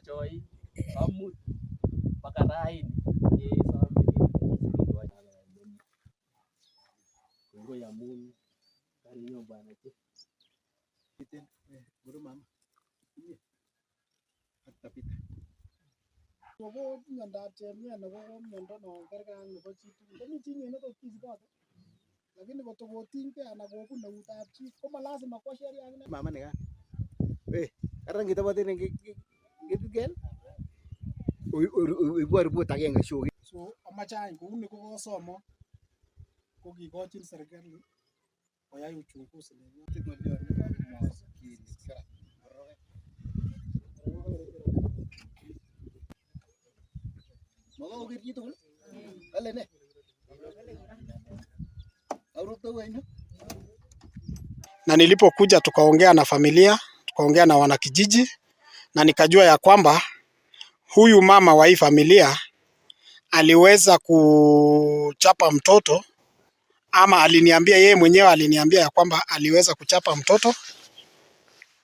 Choi amut mpaka raini kesome kongoi amun karinyon bwana Chief. Ko miondab chemyeno ko miondo non kerkei ak nebo chitugul. Komi chi netot kisibote lakini kotko kotinygei anan kobun eutab chi koma lazima kwo sheria akine. Mama nikan. Eh, kararan ketoboten en ketit kel. Oibwo ripot agenge sio. So amache any kouni kokosomok ko kikochin serikali koyai uchunguzi nenywan. Makoker chitugul. Kale ne? Aurukto wenyu. Na nilipokuja tukaongea na familia, tukaongea na wanakijiji na nikajua ya kwamba huyu mama wa hii familia aliweza kuchapa mtoto ama aliniambia yeye mwenyewe aliniambia ya kwamba aliweza kuchapa mtoto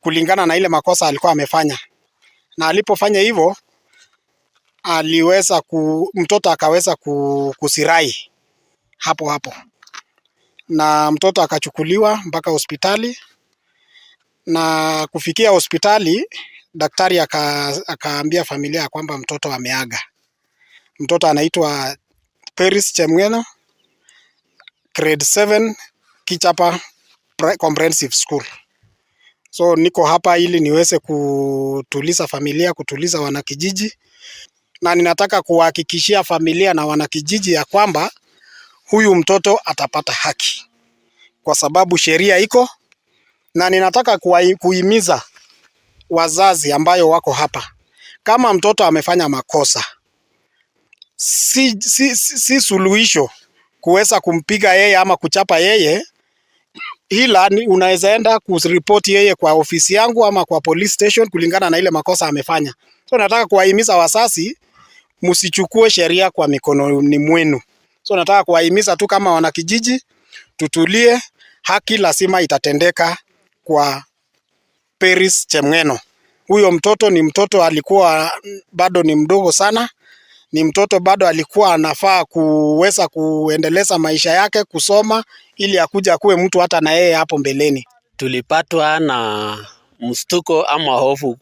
kulingana na ile makosa alikuwa amefanya, na alipofanya hivyo aliweza mtoto akaweza kusirai hapo hapo, na mtoto akachukuliwa mpaka hospitali, na kufikia hospitali daktari akaambia familia ya kwamba mtoto ameaga. Mtoto anaitwa Peris Chemngeno, grade 7 Kichapa Comprehensive School. So niko hapa ili niweze kutuliza familia, kutuliza wanakijiji, na ninataka kuwahakikishia familia na wanakijiji ya kwamba huyu mtoto atapata haki kwa sababu sheria iko, na ninataka kuhimiza wazazi ambayo wako hapa, kama mtoto amefanya makosa, si suluhisho kuweza kumpiga yeye ama kuchapa yeye, ila unaweza enda kuripoti yeye kwa ofisi yangu ama kwa police station kulingana na ile makosa amefanya. So nataka kuwahimiza wazazi, msichukue sheria kwa mikononi mwenu. So nataka kuwahimiza tu kama wanakijiji, tutulie, haki lazima itatendeka kwa Peris Chemngeno. Huyo mtoto ni mtoto alikuwa bado ni mdogo sana, ni mtoto bado alikuwa anafaa kuweza kuendeleza maisha yake, kusoma ili akuja akuwe mtu hata na yeye hapo mbeleni. Tulipatwa na mshtuko ama hofu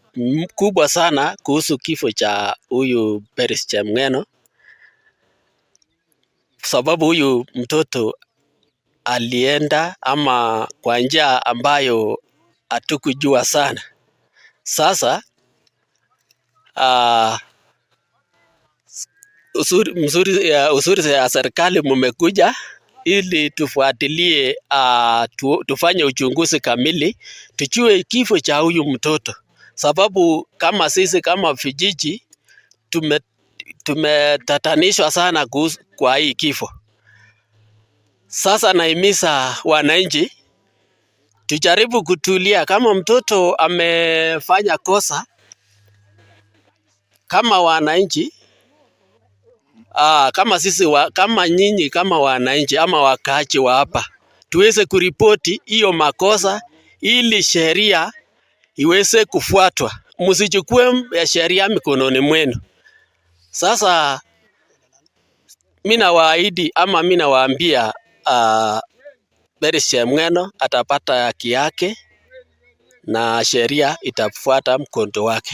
kubwa sana kuhusu kifo cha huyu Peris Chemngeno, sababu huyu mtoto alienda ama kwa njia ambayo hatukujua sana. Sasa uzuri ya serikali mumekuja ili tufuatilie, tufanye uchunguzi kamili, tujue kifo cha huyu mtoto, sababu kama sisi kama vijiji tumetatanishwa sana kuhusu kwa hii kifo. Sasa nahimiza wananchi tujaribu kutulia. Kama mtoto amefanya kosa, kama wananchi, kama sisi kama nyinyi kama wananchi ama wakaaji wa hapa, tuweze kuripoti hiyo makosa ili sheria iweze kufuatwa. Msichukue sheria mikononi mwenu. Sasa mimi nawaahidi ama mimi nawaambia, Peris Chemngeno atapata haki yake na sheria itafuata mkondo wake.